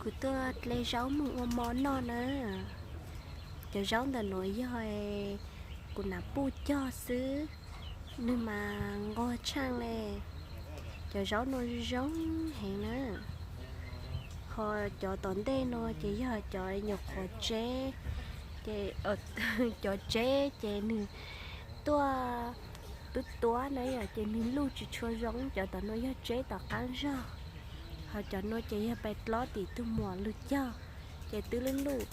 Kuv tuaj dle zaub mus ua mov noj na. Cov zaub ntawm nuav yog kuv nam puj cog xwb, nwg mas nquag tshaaj le. Cov zaub nuav zoo heev na. Ho cov tom ntej nuav ces yog cov nyuam qhuav tseb, ces cov tseb ces nwg tuaj tub tuab na yom, ces nwg luj tsis tshua zoo. Cov tom nuav yog tseb tom qaab zog, ho cov nuav ces yog peb dlob tim tug muam lug cog, ces twb luj luj.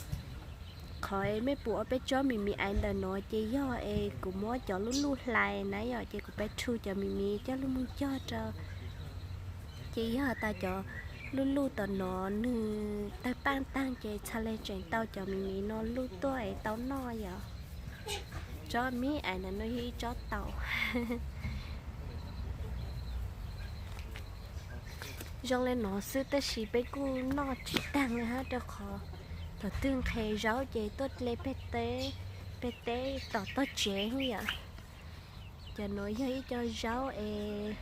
Qhov es mej pum ob peb tsob mis mis aiv ntawm nuav ces yog es kuv muab cov luj luj hlais na yom, ces kuv peb rhu cov mis mis coj lug moog cog rau. Ces yog tas cov luj luj tom nuav nwg tawg paaj taag ces txhaj le tseem tau cov mis mis nuav luj tuaj es tau noj yom. Tsob mis aiv ntawm nuav yog ib tsob taum. Zoo le nuav xwb tab sis peb kuj noj tsis taag le hab, rau qhov thaum twg nqhes zaub ces tuaj dle peg teb, peg teb tom tog tsev yom. Cov nuav yog ib co zaub es,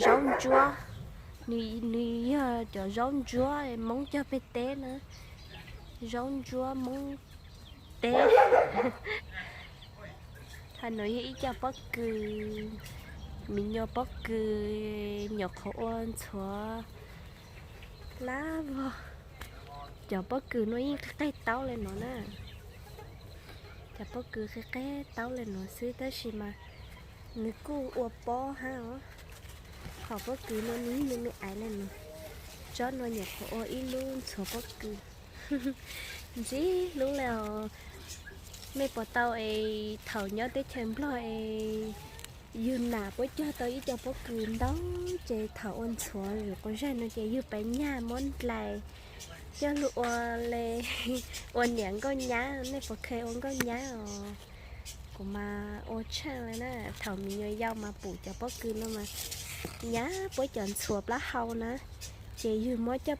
zaub ntsuab, nws yog cov zaub ntsuab Moob cog peg teb na, zaub ntsuab Moob teb. Thaum nuav yog ib co pob kws, me nyuam pob kws nyuam qhuav ua ntxhuav lab vog. Cov pob kws nuav yeej qig qeg taub le nuav na. Cov pob kws qig qeg taub le nuav xwb tab sis mas nws kuj ua pob hab os. Qhov pob kws nuav nws yeej me me aiv le nuav. Tsob nuav nyuam qhuav ua ib lub ntxhuav pob kws ntxim hlub le os. Mej puas tau es thaum nyob teb chaws Nplog es yug nam puab cog tau ib co pob kws ntau, ces thaum ua ntxhuav zuj quas zag no ces yug peb nyag muab ndlais coj lug ua le, ua niam nkauj nyab. Mej puas kheev ua nkauj nyab os? Kuv mas ua tshaaj le na. Thaum me nyuam yaus mas pum cov pob kws no mas nyab puab cov ntxhuav plaub hau na, ces yug muab cov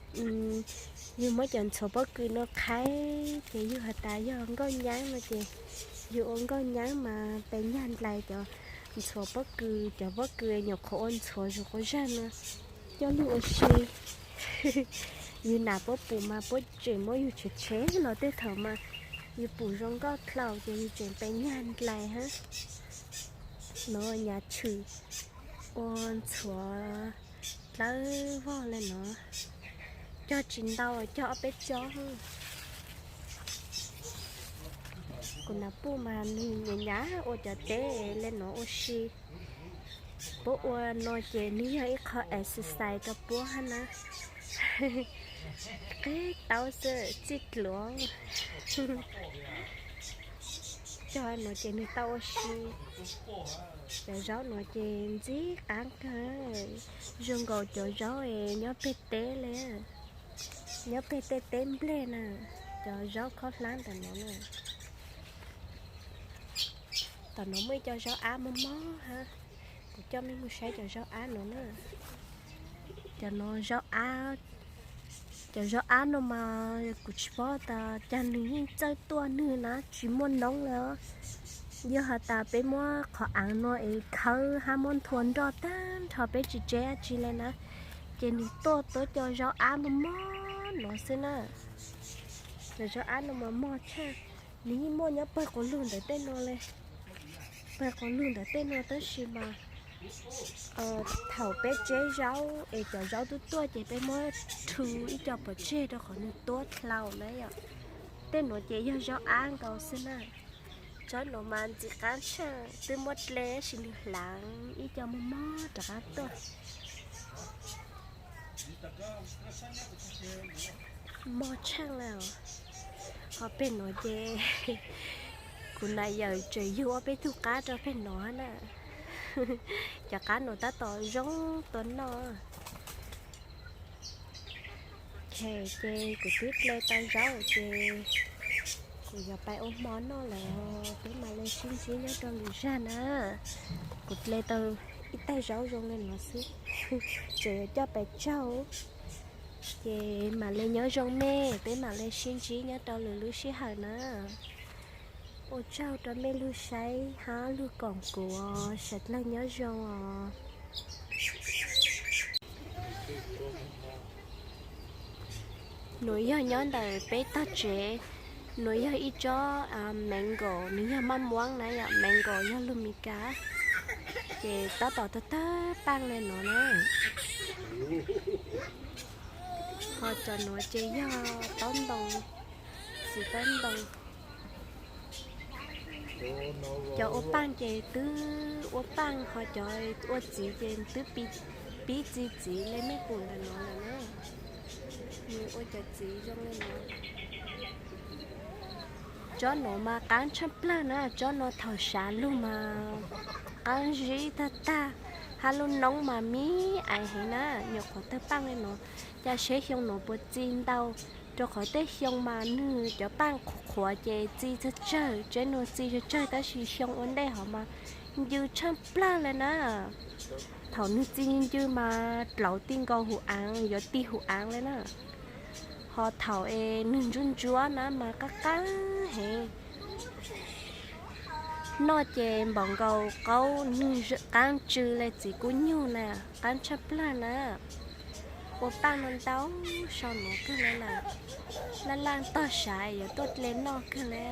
ntxhuav pob kws no qhaib ces yug has tas yog nkauj nyab no ces yug ua nkauj nyab mas peb nyag ndlais cov ntxhuav pob kws, cov pob kws nyuam qhuav ua ntxhuav zuj quas zag no coj lug ua si. Yug nam puab pum mas puab tseem muab yug tshev tshev los tej thaum mas yug pum zoo nkauj dlhau ces yug tseem peb nyag ndlais hab. Nuav nyav tshwm ua ntxhuav dlawb vog le nuav, cog tsis ntau, cog ob peb tsob. Kuv nam puj mas nwg nyav nyav ua cov teb le nuav ua si. Puab ua no ces nwg yog ib qho exercise rau puab hab na. Qig taub xwb txij dluav. Cog nuav ces nwg tau ua si. Cov zaub nuav ces ntxim qab kawg, zoo nkaus cov zaub es nyob peg teb le, nyob peg tej teb nplej na, cov zaub khaub hlab ntawm nuav na. Tom nuav muaj ib co zaub ab mog mog hab, kuv coj mej mus saib cov zaub ab nuav na. Cov nuav zaub ab, cov zaub ab no mas kuv tsis paub tas cas nwg yeej txawj tuaj nwg na, tsis muaj noob le. Yog has tas peb muab qhov aav no es khawb hab muab nthua nroj tag nrho peb tsis tseb dab tsi le na, ces nwg tuaj tuab co zaub ab mog mog nuav xwb na. Cov zaub ab no mas mog tshaj, nwg yeej muaj nyob pawg quas lug ntawm tej no le. Pawg quas lug ntawm tej no tab sis mas thaum peb tseb zaub es cov zaub tub tuaj ces peb muab rhu ib co pov tseg rau qhov nwg tuab dlhau na yom. Tej nuav ces yog zaub ab nkaus xwb na. Tsob nuav mas ntxim qab tshaj, twb muab dle tab sis nwg hlaav ib co mog mog rov qab tuaj. Mog tshaj le. Ho peg nuav ces kuv nam yawm tseem yug ob peb tug qab rau peg nuav na. Cov qab nuav tab tom zoo tua noj. Ok, ces kuv twb dle tau zaub ces kuv yuav pais ua hmo noj lawm, peb mam le sib ntsib nyob rau lwm zaj na. Kuv dle tau ib taig zaub zoo le nuav xwb, tseem yuav coj pais tsaug. Ces mam le nyob zoo mej, peb mam le sib ntsib nyob rau lwm lub sij hawm na. Ua tsaug rau mej lug saib hab lug koom kuv, sawv dlawg nyob zoo os. Nuav yog nyob ntawm peb tog tsev, nuav yog ib tsob mango, nws yog maj muab na yom, mango yog lug Mis Kas, ces tab tom tawg tawg paaj le nuav na. Ho cov nuav ces yog taub ntoo, txiv taub ntoo. Cov ua paaj ces twb ua paaj, ho cov ua txiv ces twb pib txi txiv le mej pum ntawm nuav lawm na. Nws ua cov txiv zoo le nuav. Tsob nuav mas qaab tshaj plawg na, tsob nuav thaum sav lug mas qaab zib tag tag, hab lub noob mas mib ais heev na, nyuam qhuav tawg paaj le nuav. Ca seb xyoo nuav puas txi ntau, rau qhov tej xyoo mas nwg cov paaj qhuav qhuav ces txi tsawg tsawg, tsev nuav txi tsawg tsawg, tab sis xyoo ua ntej hov mas ncw tshaj plawg le na. Thaum nwg txi ncw mas dlauv ti nkaus huv aav, yuav ti huv aav le na. Ho thaum es nwg ntsuab ntsuab na mas qaab qaab heev. Noj ces npaum nkaus qaub, nwg qaab tsw le txiv kub nyug na, qaab tshaj plawg na. Ua paaj nuav ntau sau nuav kawg le lawm, laj laj tog sav yuav tuaj dle noj kawg le.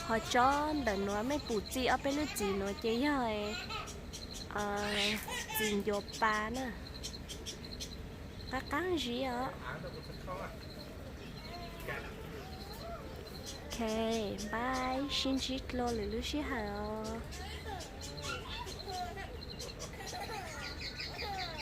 Ho tsob ntawm nuav mej pum txi ob peb lub txiv nuav ces yog txiv ncuav pas na, qaab qaab zib os. Ok, bye, sib ntsib dlua lwm lub sij hawm os.